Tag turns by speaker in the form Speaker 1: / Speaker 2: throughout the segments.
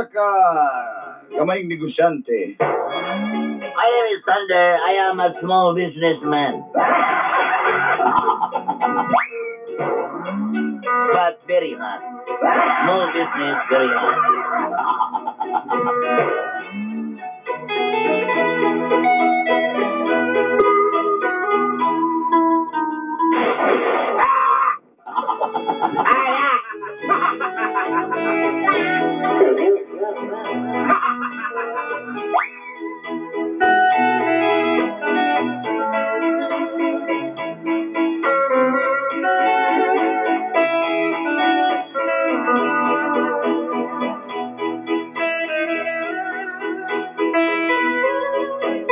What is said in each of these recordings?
Speaker 1: Usa ka gamayng negosyante.
Speaker 2: My name is Thunder. I am a small businessman. But very hot. Small business, very hot.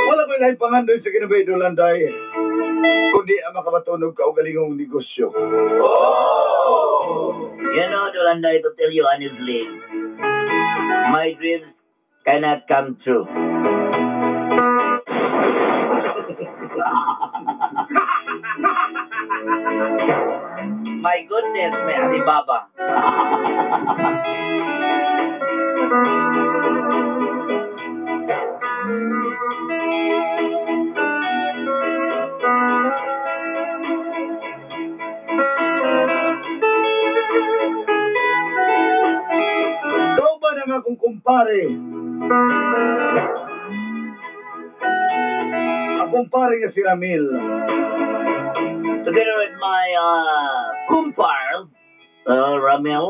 Speaker 1: Wala ko'y laing pangandoy sa kinabuhi, Dulanday, kundi ang makabaton og kaugalingong negosyo.
Speaker 2: You know, Dulanday, to tell you honestly, my dreams cannot come true. My goodness, may Alibaba.
Speaker 1: Kauban ang akong kumpare. Ang kumpare nga si Ramil.
Speaker 2: Together with my kumpar, Ramil.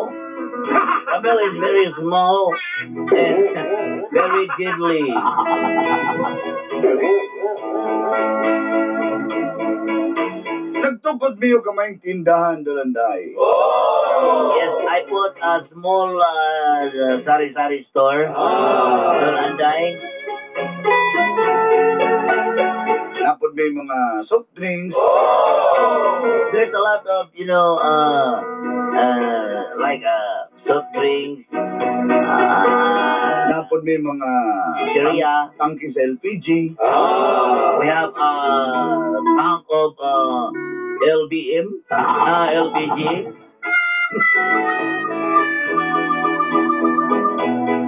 Speaker 2: Ramil is very small and very deadly.
Speaker 1: Nagtukod mi og gamayng tindahan, Dulanday.
Speaker 2: Yes, I put a small sari-sari store. Dulanday.
Speaker 1: Naa pod may mga soft drinks.
Speaker 2: There's a lot of, like soft drinks,
Speaker 1: Naa pod may mga
Speaker 2: chichirya.
Speaker 1: Tangki sa LPG.
Speaker 2: We have a tank of LBM, LPG.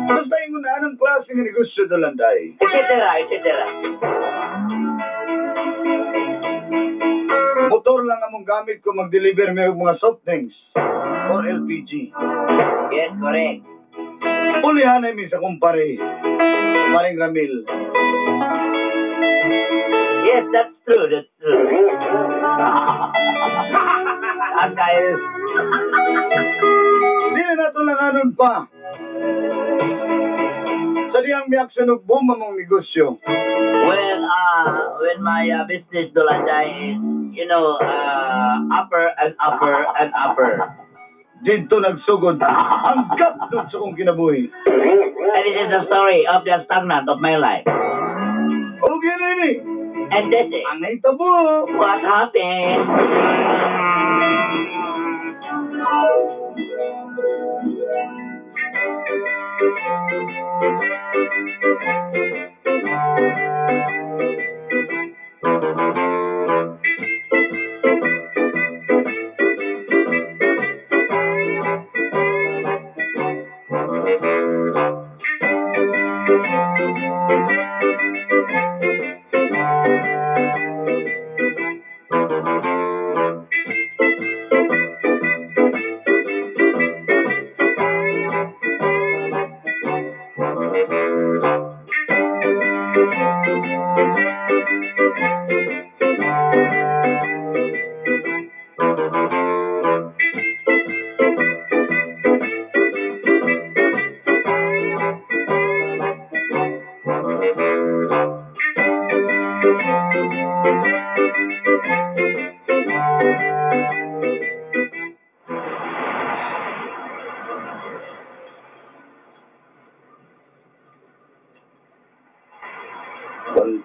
Speaker 1: Basta ingon na anong klase ng negosyo, Dulanday.
Speaker 2: Etc. etc.
Speaker 1: Motor lang among gamit ko mag-deliver may mga soft drinks or LPG.
Speaker 2: Yes, correct.
Speaker 1: Ulihanay mi sa kumpare, Paring Ramil.
Speaker 2: Yes, that's true. That's true. Ang dahil,
Speaker 1: Di na nato langanon pa. Sa diyang miaksyon og boom among negosyo.
Speaker 2: When my business, Dulanday, is, upper and upper and upper.
Speaker 1: Didto nagsugod ang gapdot sa akong kinabuhi.
Speaker 2: And this is the story of the stagnant of my life.
Speaker 1: Og yun ini,
Speaker 2: And this is
Speaker 1: ang nahitabo.
Speaker 2: What happened.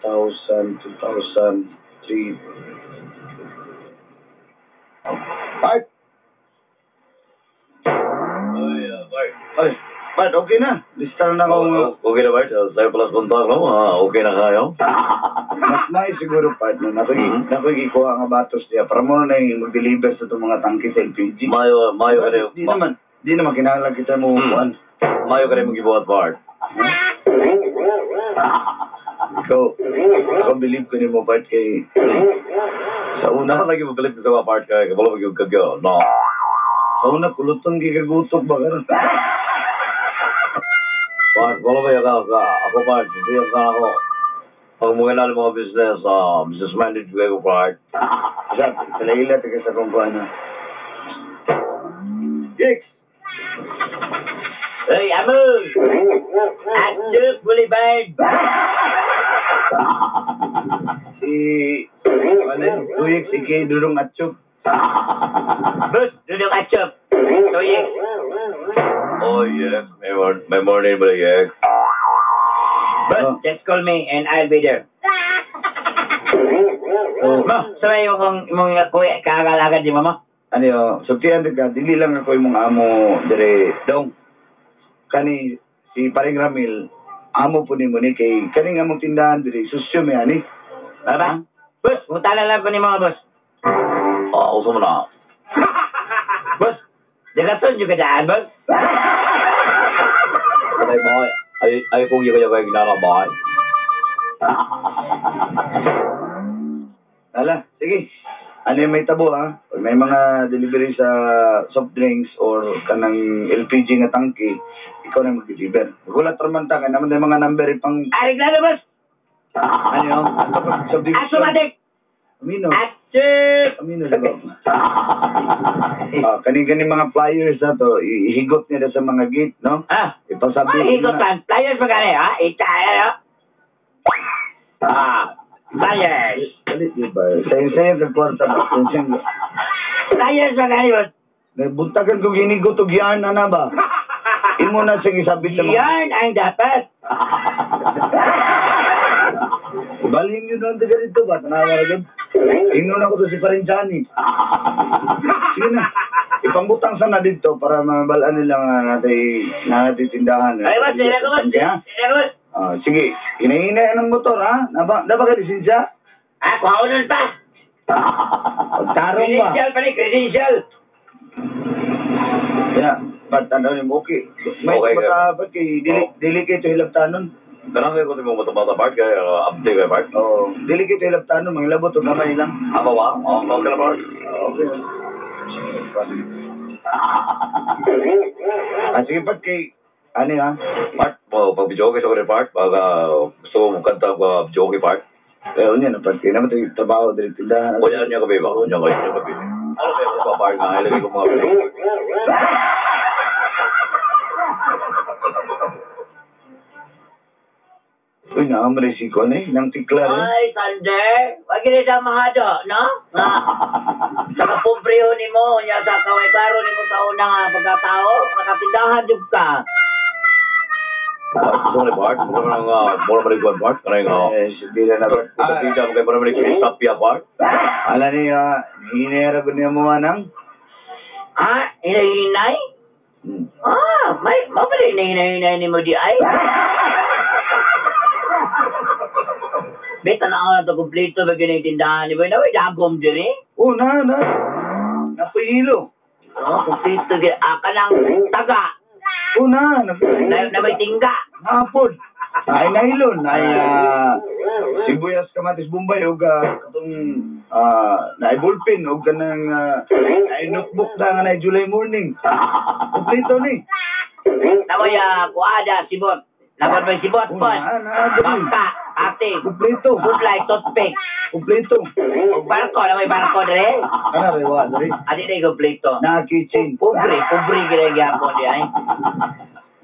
Speaker 1: 1,000, 2,000, 3. Bart!
Speaker 3: Ay, Bart.
Speaker 1: Ay, Bart, okay na. Lista na ako.
Speaker 3: Oh, okay na, Bart. Sa'yo pala sa no? Ah, okay na kayo?
Speaker 1: Mas may siguro, Bart, no? Nakoy, nakoy gikuha nga batos diya. Para mo na yung mag-deliver sa itong mga tangke sa LPG.
Speaker 3: Mayo, mayo ka
Speaker 1: Di naman kinahanglan kita mo kuan.
Speaker 3: Mayo ka rin mong gibuhat, Bart.
Speaker 1: Ikaw, ako believe ko nimo, Bart, kay sa una,
Speaker 3: Una lagi mo believe sa Bart kay kabalo mo gyud kagyo. No.
Speaker 1: Sa una kulutong gikagutok ba karon?
Speaker 3: Bart, wala ba ka ka ako, Bart, hindi ka ako. Pag mga na mga business, business minded ko, Bart.
Speaker 1: Sa talaila taga sa kong kuan. Gigs.
Speaker 2: Hey, amo! Atchuk Boulevard!
Speaker 1: Si ano yun? Tuyek si Kay Dudong Atchuk.
Speaker 2: Boss, Dudong Atchuk. Tuyek.
Speaker 3: Oh, yes. May morning ba, yes?
Speaker 2: Boss,
Speaker 1: Oh.
Speaker 2: just call me and I'll be there.
Speaker 1: Oh,
Speaker 2: Mo, sabay yung kong imong kuya kaagad di mama.
Speaker 1: Ano yun, sultihan ka, dili lang ako imong amo dire dong. Kani si Paring Ramil, amo po nimo ni kay kaning among tindahan dire susyo mi ani.
Speaker 2: Baba? Boss, mutala lang ko ni mga boss.
Speaker 3: Ah, uso mo na.
Speaker 2: Boss, dagason yung kadaan, boss.
Speaker 3: Patay mo, ay, ay kung yung kaya kaya bahay.
Speaker 1: Ala, sige. Ano yung may tabo ha? Pag may mga delivery sa soft drinks or kanang LPG nga tangke, ikaw na mag-deliver. Wala traman ta, kaya naman tayo mga number pang
Speaker 2: Areglado, boss.
Speaker 1: Ano yun? Subdivision.
Speaker 2: Automatic.
Speaker 1: Amino.
Speaker 2: Atchuk.
Speaker 1: Amino sa ba? Ah, kani mga flyers na to, ihigot nila sa mga gate, no?
Speaker 2: Ah,
Speaker 1: Ipasabi
Speaker 2: mahigot
Speaker 1: nila.
Speaker 2: man. Flyers magkano, ha? Ita, ano? Ah, flyers.
Speaker 1: Dali, di ba? Sayo-sayo kag kwarta ba? Sayo-sayo.
Speaker 2: Flyers magkano, boss.
Speaker 1: Buntagan ko ginigot og yarn na na ba? Imo na siyang isabit sa mga.
Speaker 2: Yan ang dapat.
Speaker 1: Balhin yun doon taga dito ba? Tanawa ra gyud. Ingnon ako to si Parinjani. Sige na. Ipambutang sana dito para mabalaan nila nga natay tindahan.
Speaker 2: Ay, boss, sila ko, boss.
Speaker 1: Kaya?
Speaker 2: Sila ko, boss.
Speaker 1: Ah, sige, hinahinay ng motor ha. Naba ka lisensya?
Speaker 2: Ah, kuha pa.
Speaker 1: Pagtarong ba?
Speaker 2: Credential pa ni, credential.
Speaker 1: Yeah, but ano yung okay. May
Speaker 3: Okay,
Speaker 1: bata ba kay dili dili kay to hilabtanon.
Speaker 3: Kanang kayo ko mo mata-mata, Bart, kaya update kay Bart.
Speaker 1: Oh, dili kay to hilabtanon, mangilabot og gamay lang.
Speaker 3: Ama ba? Oh, okay na, Bart.
Speaker 1: Okay. Ah, sige pag kay ano ha?
Speaker 3: Bart, mo pag video okay sa ko Bart, pag gusto mo kanta ko video okay, Bart.
Speaker 1: Eh, unya na pag kay naman tayo trabaho dili tindahan.
Speaker 3: Unya niya gabi ba? Unya ko niya gabi. Ano ba yung mga Bart nga ilagay ko mga video?
Speaker 1: Uy, naamre si ko eh, nang tikla rin.
Speaker 2: Ay, Sander, wag gini sa mahado, no? Nga, sa kapobriho ni mo, nya sa kaway klaro ni mo sa una nga pagkatao, nakatindahan jud ka.
Speaker 3: Bart, gusto ko ni Bart, mura man ang mura man ang Bart, kanang
Speaker 1: Eh, di na na.
Speaker 3: ah, kita mo kay mura man ang tapia, Bart.
Speaker 1: Ala niya, hinera ko niya mo anang.
Speaker 2: Ah, hinahinay? Ah, may, mabali na hinahinay ni mo di ay. Beta na ako na to kumpleto ba gini tindahan ni mo? Naway dagom diri.
Speaker 1: Oh, na, na. Napahilo.
Speaker 2: Oh, kumpleto gi ah, kanang taga
Speaker 1: Oh, na.
Speaker 2: na, na may tingga.
Speaker 1: Napod. Ay nahilon, ay sibuyas, kamatis, bombay og katong naay ballpen og kanang naay notebook na nga naay July morning. Kompleto ni.
Speaker 2: Namoy kuada sibot. Nabot may sibot
Speaker 1: Oh,
Speaker 2: po.
Speaker 1: na, na, dali.
Speaker 2: Bangka, ate.
Speaker 1: Kompleto.
Speaker 2: Good light, toothpick.
Speaker 1: Kompleto.
Speaker 2: Og barko, na may barko dire.
Speaker 1: Ana rewa diri.
Speaker 2: Adi na kompleto.
Speaker 1: Na kitchen.
Speaker 2: Pobre, pobre gid gyapon di ay.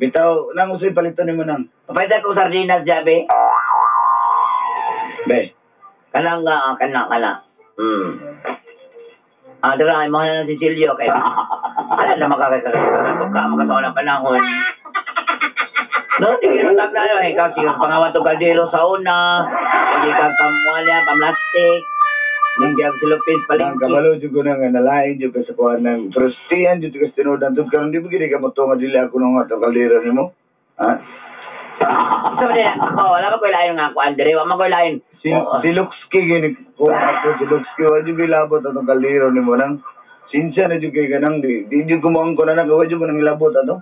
Speaker 1: Bitaw nang usay palitan nimo nang.
Speaker 2: Pwede ko sardinas jabe.
Speaker 1: Be.
Speaker 2: Kanang kanang kanang. Ah, dara ay mga na si Silvio kay. Ala na makakasama ka makasama ng panahon. No, di ka na na eh. Ikaw, sige, pangawat og kaldero sa una. Hindi ka pamwala, pamlastik. Nang sa Lopez
Speaker 1: Nang
Speaker 2: palengke.
Speaker 1: kabalo jud ko na nga nalain jud ka sa kuan ng trustihan jud ka sa tinuodan tud karon di ba gid ka mo nga dili ako nang atong kaldero nimo. Ha?
Speaker 2: Sa ba ako, wala ba ko ilain nga kuan dire, wala man ko ilain.
Speaker 1: Si si Luxki gini ko ako si Luxki wa jud ilabot atong kaldero nimo nang sinsya na jud kay kanang di di jud ko moangko na nang wa jud mo nang ilabot ato.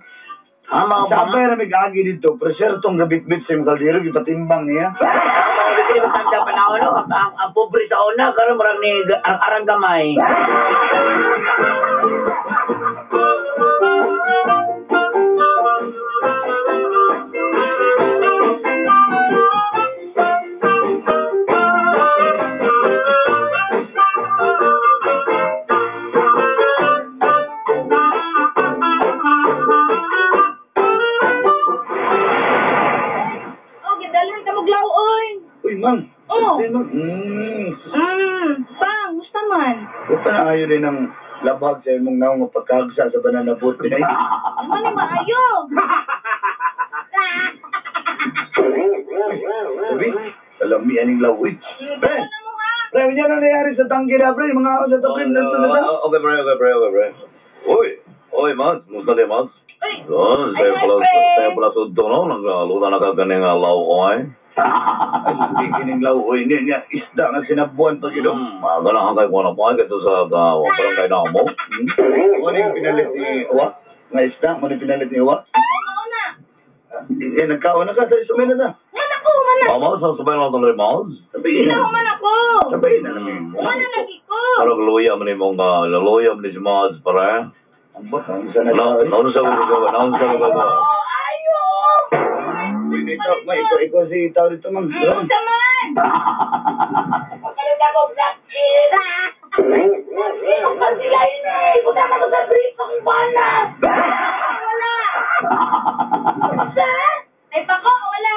Speaker 2: Ah, mga
Speaker 1: Sa abay ra mig-agi dito, presertong gabitbit sa imong kaldero gipatimbang niya.
Speaker 2: Ang mga ba tanda panahon no? Ang pobre sa una karon murag ni arang-arang gamay.
Speaker 4: Oh, gidalhan ka mo glaw oy.
Speaker 1: Uy, ma'am.
Speaker 4: Oh.
Speaker 1: Sige, ma'am.
Speaker 4: Pang, gusto man.
Speaker 1: Huwag pa na ayo din ang labag sa imong naong nga pagkagsa sa banana boat din ay.
Speaker 4: Ano ni maayo?
Speaker 1: Sabi, alam mi aning lawoy. Pre,
Speaker 4: Ano mo ha?
Speaker 1: pre, yan ang nangyari sa tangke na, pre. Mga ako sa tapin, nandito na siya.
Speaker 3: Okay, pre, okay, pre, okay, pre. Uy, uy, Mads, musta di, Mads?
Speaker 4: Uy.
Speaker 3: Oh,
Speaker 4: Ay,
Speaker 3: saya
Speaker 4: hi,
Speaker 3: pala,
Speaker 4: pre.
Speaker 3: saya pala sa dono, nagluta na ka ganing law ko ay.
Speaker 1: Ay, hindi kining lawoy niya, niya, isda nga sinabuan pa gino.
Speaker 3: Ganahan kay ko na po ay, kito sa barangay na mo.
Speaker 1: Ano yung pinalit ni Uwa? Nga isda, ano yung pinalit ni Uwa?
Speaker 4: Mao na.
Speaker 1: Eh, nagkaon na ka, sa sumay na ta.
Speaker 4: Wala ko, mana.
Speaker 3: Mama, sa sabay lang ito Mads.
Speaker 1: Sabihin
Speaker 4: Wala
Speaker 1: na.
Speaker 4: man ako.
Speaker 1: Sabihin na namin.
Speaker 4: Wala lagi ko.
Speaker 3: Parang luya man imong, luya man ni si Mads, pare.
Speaker 1: Ang bot, ang isa na
Speaker 3: Naon
Speaker 1: siya.
Speaker 3: naon sa gagawa, naon sa gagawa.
Speaker 4: Oh, ayo.
Speaker 1: Uy, ikaw, may ikaw si tao dito, ma'am.
Speaker 4: Gusto man. Pagkalit ako sakit. Sino pa sila ini? Buta ka sa brief akong bana. Wala. Sa? Ay pako, wala.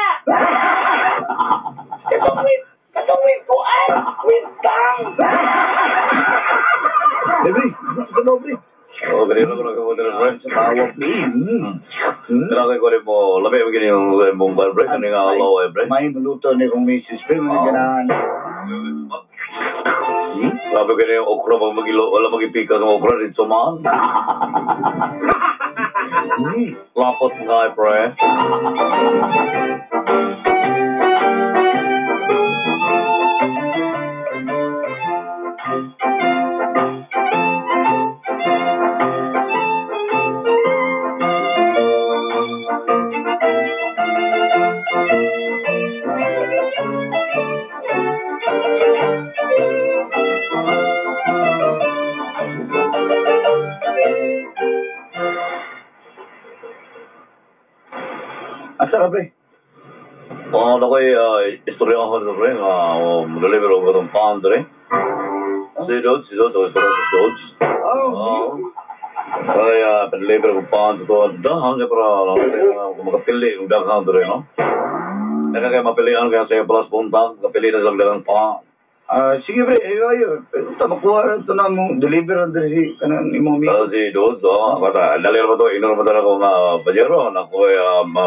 Speaker 4: Katong wait kuan. Wait tang.
Speaker 1: Libre, sa dobre.
Speaker 3: Oh, ganito ko nagagawa nila, pre.
Speaker 1: Sa bawat.
Speaker 3: Kailangan ko rin mo, labi mo gini yung mong bar, pre, kaning law ay, pre.
Speaker 1: May maluto ni kong misis, pre, mga
Speaker 3: Oo.
Speaker 1: ganahan.
Speaker 3: Grabe ka yung okra, pag magilo, wala magipika ng okra dito man. Lapot nga eh, pre.
Speaker 1: Asa ka, pre?
Speaker 3: Oh, nakoy, istorya ako dito, pre, nga, deliver ako itong pound, pre. Si Dodge, si Dodge, istorya ko si Dodge.
Speaker 1: Oh,
Speaker 3: Oo. Kaya, pa-deliver ko pound ito, dahan kaya para, kung makapili, kung dahan dito, no? Kaya kaya mapilian, kaya sa plus puntag, kapili na silang dagang pa.
Speaker 1: Ah, sige, pre, ayo, ayo. Ito, makuha na ito na mong deliver na si kanang imong amigo.
Speaker 3: Si Dodge, oh, kata, dali ba ito, inor ba ito ako nga, pajero, naku,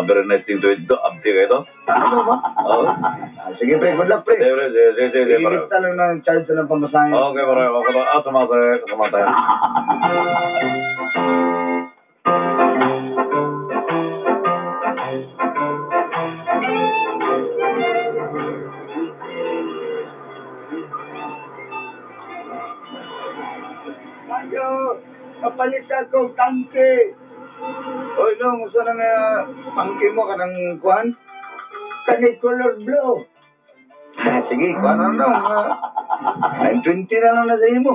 Speaker 3: very nice thing to eat, abdi kayo ito.
Speaker 1: Ano ba?
Speaker 3: Oo.
Speaker 1: Ah, sige, pre, good luck, pre.
Speaker 3: Sige, pre, sige, sige, sige, pare.
Speaker 1: Ilista lang ng charge na ng pamasahe.
Speaker 3: Okay, pare, okay, pare. Ah, sumatay, sumatay.
Speaker 1: Ayo, kapalit ako, tangke. Oy, no, gusto na nga tangke mo kanang kuan? Kani color blue. Ah, sige, kuan na no. 920 na lang na sa imo.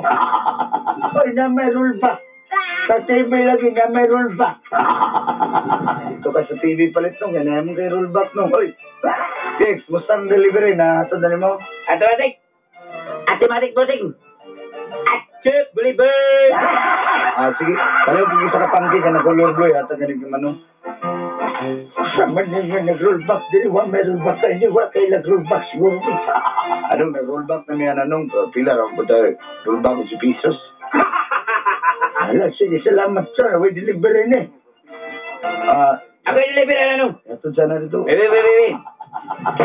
Speaker 5: Oy, na may rollback. Sa TV lagi na may rollback.
Speaker 1: Ito ka sa TV palit nung, ganyan mo kay rollback nung. Oy, Kex, musta ang delivery na hatod na nimo?
Speaker 2: Automatic. Automatic bossing. Chip, believer.
Speaker 1: Ah, sige. Kalaw kung isa ka tangke ka na color blue, hatod na ni manong.
Speaker 5: Sa man ninyo nag-rollback diri, wa may rollback kayo ni, wa kay nag-rollback siguro.
Speaker 1: Anong nag-rollback na niya nanong? Pila ra ko tayo. Rollback ko si pesos.
Speaker 5: Ala, sige, salamat sir. We delivery ni.
Speaker 1: Ah,
Speaker 2: Ako yung deliver na nung.
Speaker 1: hatod sana dito.
Speaker 2: Wait, wait, wait, wait. Ate,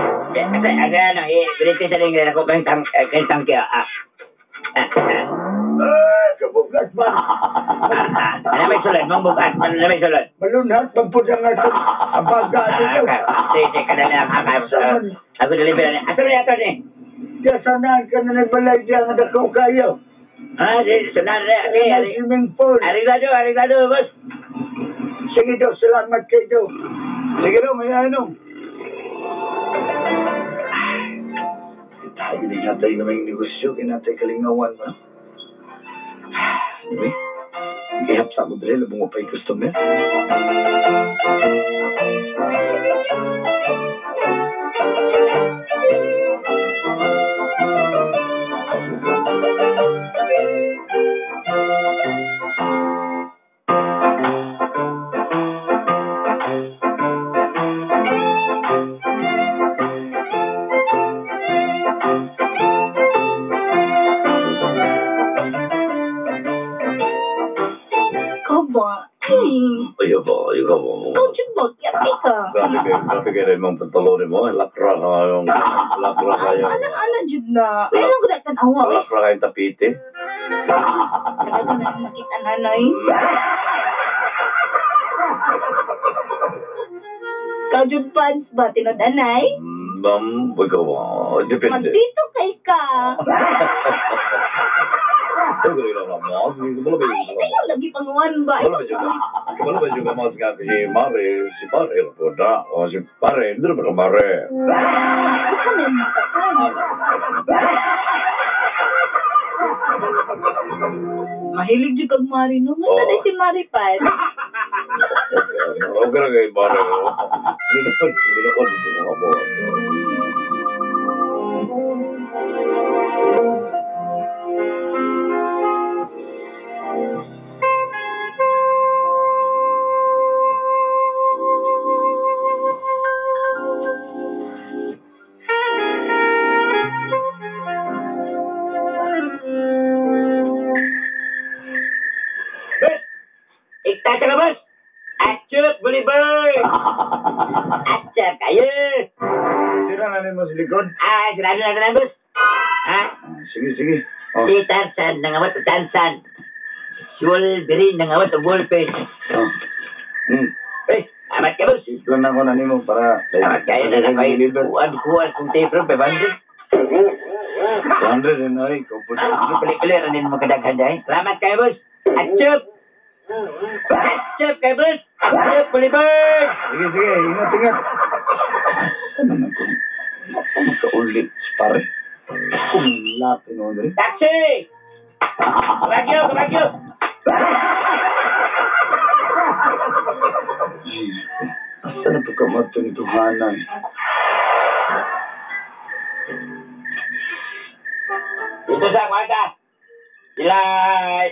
Speaker 2: ate, ano, eh, biliti sa lingre ako kayong tang, kayong tangke, ah. Ah, ah,
Speaker 5: Ah, kabugat ba?
Speaker 2: ah, ah. Ano may sulod, mong bugat, ano may sulod?
Speaker 5: Malunhat man po ang atong abaga
Speaker 2: Ah,
Speaker 5: ninyo.
Speaker 2: okay. Sige, sige, kadali ang akay. Ako deliver na. Asa na yato ni?
Speaker 5: Diya sanaan ka na nagbalay diya nga dakaw kayo.
Speaker 2: Ah, sige, sunan na. Sige,
Speaker 5: Ang swimming pool.
Speaker 2: Ariglado, ariglado, boss.
Speaker 5: Sige daw, salamat kayo daw.
Speaker 1: Sige daw, may ano. Tayo din natay na may negosyo, kinatay kalingawan mo. Anyway, ihap sa ako dre, labong pa yung customer.
Speaker 4: Kaba. Ay,
Speaker 3: Ayaw ba, ikaw ba?
Speaker 4: ikaw jud ba? Kiyati ka.
Speaker 3: Grabe kayo rin mong pantalon mo. Lakra ka yung... Lakra kayo.
Speaker 4: Anang-ana jud na. Ay, nang gudat tan-awa. Uy.
Speaker 3: Lakra kayong tapite.
Speaker 4: Tagal ko na makita nanay. Ikaw jud fans ba? Tinod anay?
Speaker 3: Ma'am, ikaw ba? Depende.
Speaker 4: Magdito kay ka.
Speaker 3: Ikaw lang naman.
Speaker 4: Ay, ayaw lagi panguan ba?
Speaker 3: Wala ba juga? Wala ba juga mas nga si Mare, si Pare, na, o si Pare, hindi naman Mare.
Speaker 4: Gusto na yung matakan. Mahilig jud kag Mari, no? Masa
Speaker 3: Oo.
Speaker 4: na si Mari pa?
Speaker 3: Okay na kay Mare. Hindi naman, hindi naman, hindi naman.
Speaker 2: Bus! Iktasa ka, bus! Atsup, Bulibay! Atsup kayo!
Speaker 1: Sira na nimo sa likod.
Speaker 2: Ah, sirado na tanan, bus! Ha?
Speaker 1: Sige, sige. Oh.
Speaker 2: Si Tarzan, nangawat o Tansan. Si Wolverine, nangawat o Wolverine.
Speaker 1: Oh. Hmm.
Speaker 2: Eh, amat ka, bus!
Speaker 1: Plan ako na nimo para
Speaker 2: Amat kayo na lang kayo. Kuan, kuan, kung tape ron, 500.
Speaker 1: 100 na ay, ikaw po.
Speaker 2: Sige, pali-pali, ranin mo kadaghan dahil. Salamat kayo, bus! Atsup! Atsup kayo, bus! Atsup, Bulibay!
Speaker 1: Sige, sige, ingat, ingat. Ano naman kung magkaulit, pare? Kung laki noon rin.
Speaker 2: Taxi! Kabagyo, kabagyo!
Speaker 1: Ay, asa na pagkamato nito, Hanay?
Speaker 2: Dito sa kwarta. Ila,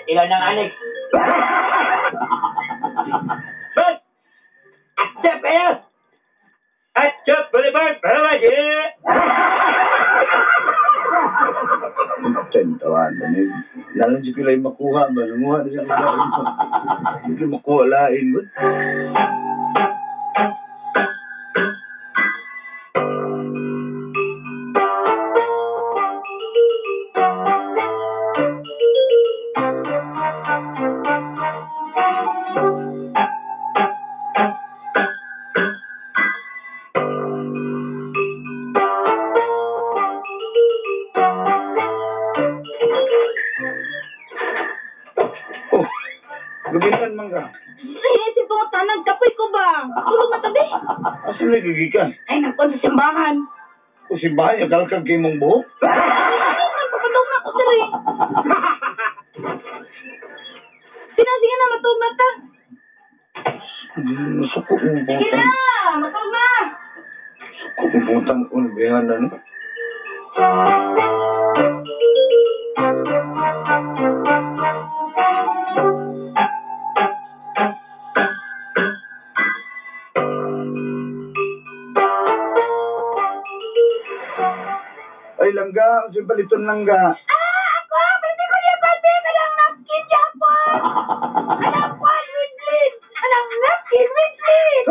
Speaker 2: ila ng anik. Bus! Accept kayo! Accept, Boulevard! Para
Speaker 1: Tentawan na ni. Nalang siya kilay makuha ba? Nanguha na siya ang lain ba? Hindi makuha lain ba? Oh, gubitan man ka.
Speaker 4: Eh, si Pangutanag, kapoy ko ba? Tulog na tabi.
Speaker 1: Asa na gigikan?
Speaker 4: Ay, nagkuhan sa simbahan.
Speaker 1: O simbahan, yung kalkag kay mong buhok?
Speaker 4: Ay, nagpapatog na ako, sir eh. Sina, sige na, matulog na ta.
Speaker 1: Nasuko mong
Speaker 4: Sige
Speaker 1: butang.
Speaker 4: na, matulog na.
Speaker 1: Suko mong butang unbihan na no? Ay, langga. Kasi baliton langga.
Speaker 4: Ah, ako! Pwede ko niya pwede! Kanang napkin Japon! Kanang kwan with blade! Kanang napkin with blade!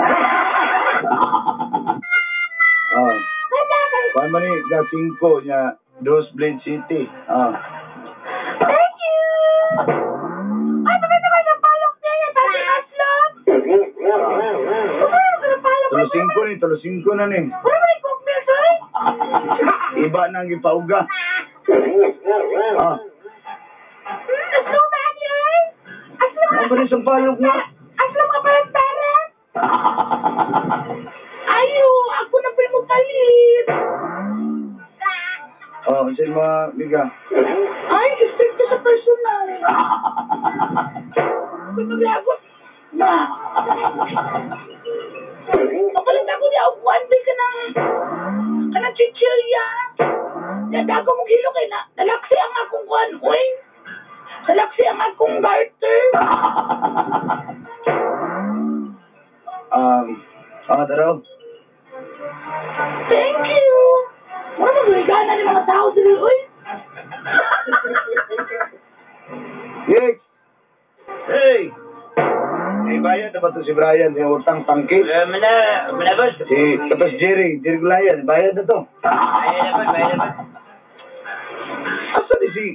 Speaker 1: Ah.
Speaker 4: Wala kay...
Speaker 1: Kuan man ni ga 5 niya Dos Blade City. Ah.
Speaker 4: Thank you! Ay, pwede ko sa palok niya! Pwede maslot! Pwede ko sa palok!
Speaker 1: Tulo 5 ni, tulo 5 na ni.
Speaker 4: Wala ba yung coke milk, oy?
Speaker 1: Iba na ang gipauga. Ah.
Speaker 4: Aslo ba niya, oy? Aslo
Speaker 1: Ano ba rin sa palok nga?
Speaker 4: Aslo ka parang Ayo, ako na pa'y magpalit.
Speaker 1: Oh, sa mga miga.
Speaker 4: Ay, straight to sa personal. Kung maglagot na. Kapalit ako niya, upuan ba ka ng chichirya. Nadago mong hilo kay na. Nalaksi ang akong kuan, uy. Nalaksi ang akong garter.
Speaker 1: Taraw.
Speaker 4: Thank you. Wala magigana ni mga tao dito, uy.
Speaker 1: Yes.
Speaker 2: Hey!
Speaker 1: Ay, bayad na ba to si Brian? Yung utang tangki?
Speaker 2: Mana, boss.
Speaker 1: Si, tapos Jerry Gulayan, bayad na to.
Speaker 2: Bayad na, boss, bayad na, boss.
Speaker 1: Asa ni si,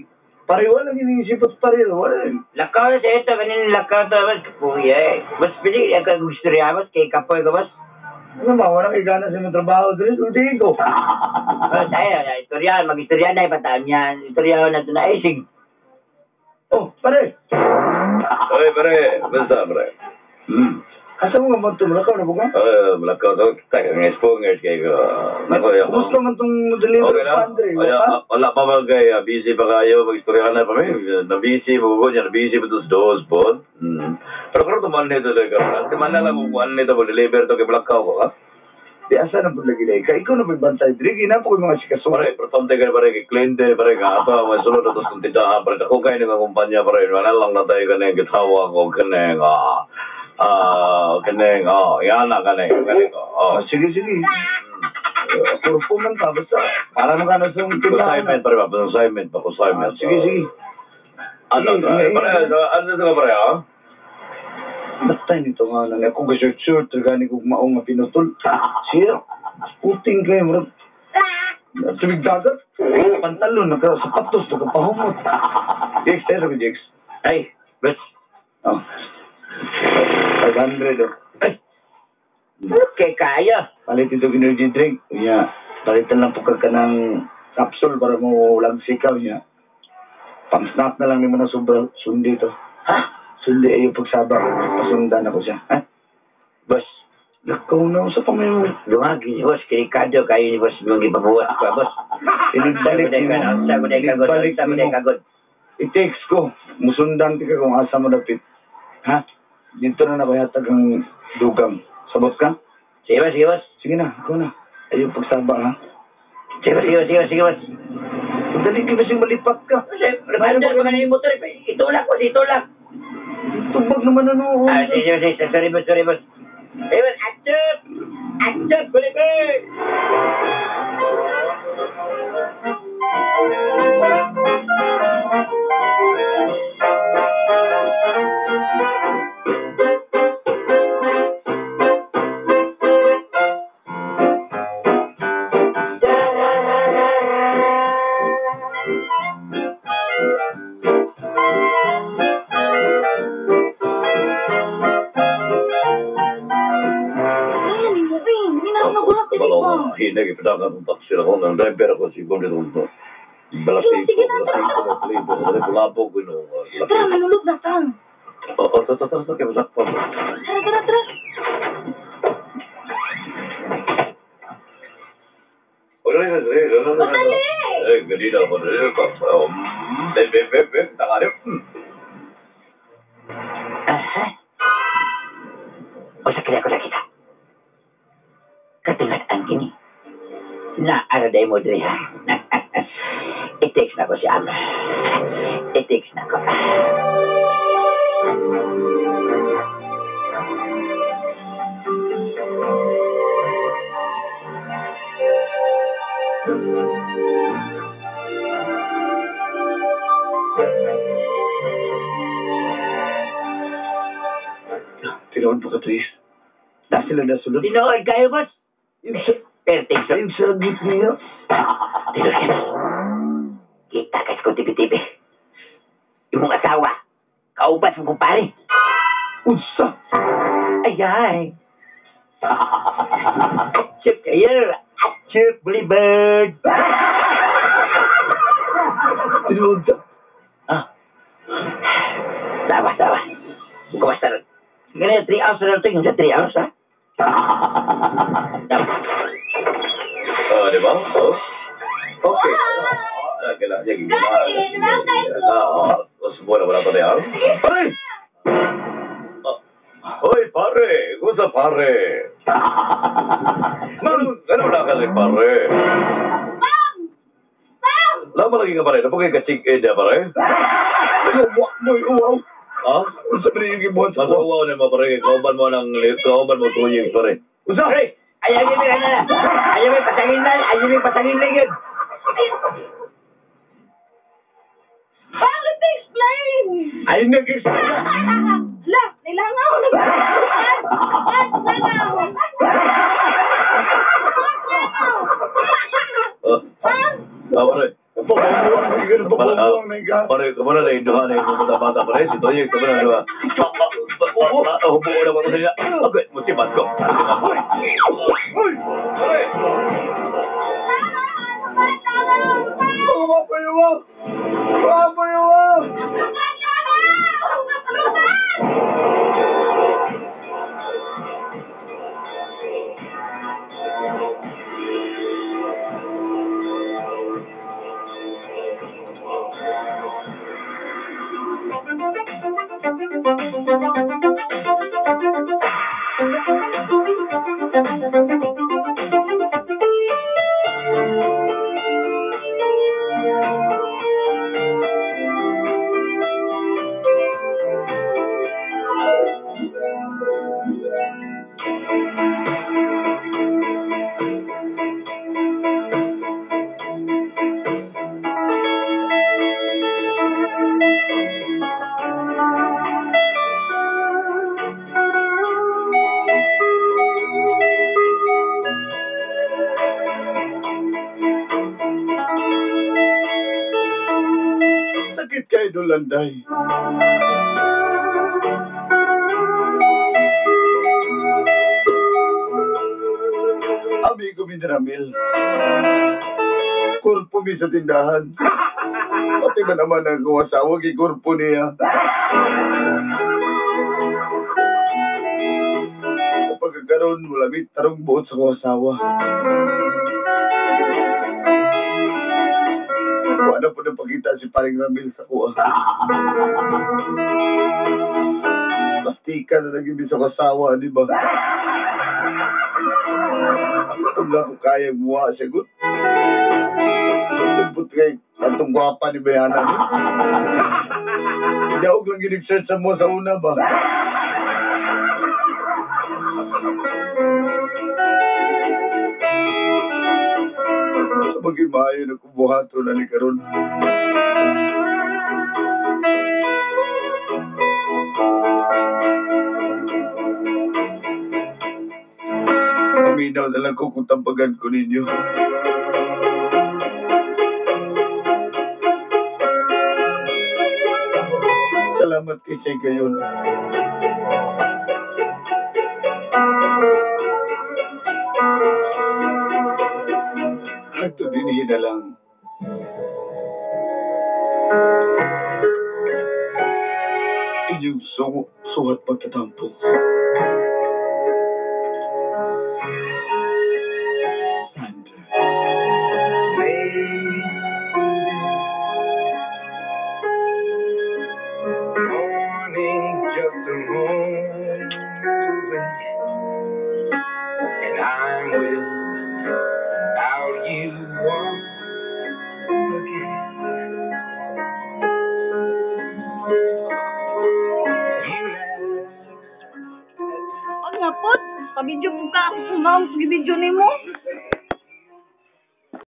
Speaker 1: pareho lang iniisip at pareho, wala.
Speaker 2: Lakaw na sa ito, kanin lakaw to, boss. Kapuya eh. Boss, pili, ako gusto rin, boss, kay kapoy ko, boss.
Speaker 1: Ano ba, walang igana sa mga trabaho dito, hindi ko.
Speaker 2: Boss, ay, istorya, mag-istorya na, ipataan yan. Istorya na ito na, eh, sig.
Speaker 1: Oh, pare.
Speaker 3: Ay, pare, basta, pare.
Speaker 1: Asa mo nga ba ito? Malakaw na buka?
Speaker 3: Ay, malakaw to. Taka nga spongers kayo ko.
Speaker 1: Kumusta man itong delivery
Speaker 3: Okay lang.
Speaker 1: Andre?
Speaker 3: Wala pa ba kay busy pa kayo? Mag-istorya na pa mi. Na-busy mo ko niya. Na-busy pa ito sa doos po. Pero kung tuman nito talaga. Tuman na lang kung kuhan nito. Mag-deliver to kay malakaw ko, ha?
Speaker 1: Di asa na po lagi na ikaw. Ikaw na po'y bantay. Diri, ginapo ko yung mga sikaso.
Speaker 3: Pare, importante ka pare, kay kliyente, pare, ka ato, may sulod na tos kung tindahan, pare, ako kayo ng kumpanya, pare, wala lang na tayo kaneng gitawag o kaneng, kaneng, yan na, kaneng, oh.
Speaker 1: Sige, sige. Purpo man ka, basta, para mo ka na sa tindahan.
Speaker 3: Consignment, pare, consignment, consignment.
Speaker 1: Sige, sige.
Speaker 3: Ano, pare, ano ito ka, pare, ha?
Speaker 1: Basta nito nga lang. Ako ka-short-short, gani kong maong nga pinutol. Siya, puting kayo, murag. Tubig dagat. Pantalon, nakasapatos, nakapahumot. Jex, tayo ko, Jex.
Speaker 2: Ay, boss.
Speaker 1: Oh. 500, oh.
Speaker 2: Ay. Okay, kaya.
Speaker 1: Palit ito energy drink. Unya, palitan lang po ka ng capsule para mo lagsikaw niya. Pang-snack na lang ni mo na sobra. Sundi to.
Speaker 2: Ha?
Speaker 1: Sundi ay yung pagsaba. Pasundan ako siya. Ha?
Speaker 2: Boss.
Speaker 1: Lakaw na sa pamilya mo.
Speaker 2: Lumagi ni boss. Kinikado kayo ni boss. Mga ipabuhat ko, boss.
Speaker 1: Inigbalik ni mo. Inigbalik ni mo. I-text ko. Musundan ka kung asa mo dapit. Ha? Dito na nabayatag ang dugang. Sabot ka?
Speaker 2: Sige, boss. Sige, boss.
Speaker 1: Sige na. Ako na. Ayaw pagsaba, ha?
Speaker 2: Sige, boss. Sige, sige, sige, boss.
Speaker 1: Dali ka basing malipat ka.
Speaker 2: Mayroon pa ka na yung motor. Itulak, boss. Itulak.
Speaker 1: Tubag naman ano.
Speaker 2: Sige, sige. Sorry, boss. Sorry, boss. Hey, boss. Atsup! Atsup! Kulipig!
Speaker 3: Hinagi pedagang tong taksi ako ng driver ako si Gonde tong balasiko balasiko balasiko labo ko no.
Speaker 4: Tara, manulog na tang.
Speaker 3: Oh, tara tara tara kay masakpan.
Speaker 4: Tara tara tara.
Speaker 3: Madali. Eh, ganito ako be be be tangarip.
Speaker 2: Aha. O sa kaya ko nakita. Katingat ang kini. Na, araday mo diri ha. I-text na ko si Ama. I-text na ko.
Speaker 1: Tinood pa ka, Tris. Na sila nasulod.
Speaker 2: Tinood kayo, boss. Perfect.
Speaker 1: Yung sagit niya.
Speaker 2: Tinood kayo, boss. Kita kasi ko tibi-tibi. Yung mong asawa, kaubas mong kumpare.
Speaker 1: Unsa?
Speaker 2: Ay, ay. Atsup kayo. Atsup, Bulibird.
Speaker 1: Tinood ka.
Speaker 2: Ah. Tawa, tawa. Kumusta rin? Ganyan, 3 hours na lang ito. Yung 3 hours, ha?
Speaker 3: di ba? Oh. Okay. Kailangan niya
Speaker 4: Gani, nakay ko.
Speaker 3: Wala, wala pa niya.
Speaker 1: Pare!
Speaker 3: Hoy, pare! Kumusta, pare? Ano na kasi, pare?
Speaker 4: Pam! Pam!
Speaker 3: Lama lagi ka, pare. Napagay ka chicken niya, pare?
Speaker 1: Uwa mo, uwaw.
Speaker 3: Ha?
Speaker 1: Unsa ba yung gibuhat sa
Speaker 3: Mas uwaw na mo, pare. Kauban mo ng kauban mo tuyig, pare.
Speaker 1: Unsa?
Speaker 2: Pare, ayaw niyo na. Ayaw may pasangin na, ayaw may pasangin na yun.
Speaker 4: Pam, let me explain!
Speaker 1: Ay, nag-explain.
Speaker 4: La, nilangaw na ba? Pam, langaw!
Speaker 3: Oh.
Speaker 4: Pam!
Speaker 3: Ah, pare.
Speaker 1: Pababuang, pababuang na ika.
Speaker 3: Pare, kumana na induha na yung bata-bata, pare. Si Toyek, kumana na ba? Hubuo na ko sa niya. Okay, musibat ko.
Speaker 1: Uy!
Speaker 3: Pare!
Speaker 1: Uwa pa uwa! Uwa pa uwa! Sakit kay Dolanday. Amigo mi Ramil. Kurpo mi sa tindahan. Pati ba naman ang akong asawa kay kurpo niya. Pagkakaroon, wala mi tarong buot sa akong asawa. Wala po na pakita si paring Ramil sa kuha. Plastika na naging sa asawa, di ba? Kung na ko kaya gumawa, sagot. Lambot kay atong gwapa ni Bayana. Daog lang ginig-search sa mo sa una ba? Sa bagay maayo na kubuhato na ni karon. Paminaw na lang ko kung tampagan ko ninyo. Salamat kay Shay gayon. Hagto dinhi na lang. Inyong suhat pagtatampo. Sander.
Speaker 6: Morning's just a moment away, and I'm without you once again. You left
Speaker 7: Pag nga pod, pabidyo po ka ako ma'am, video nimo.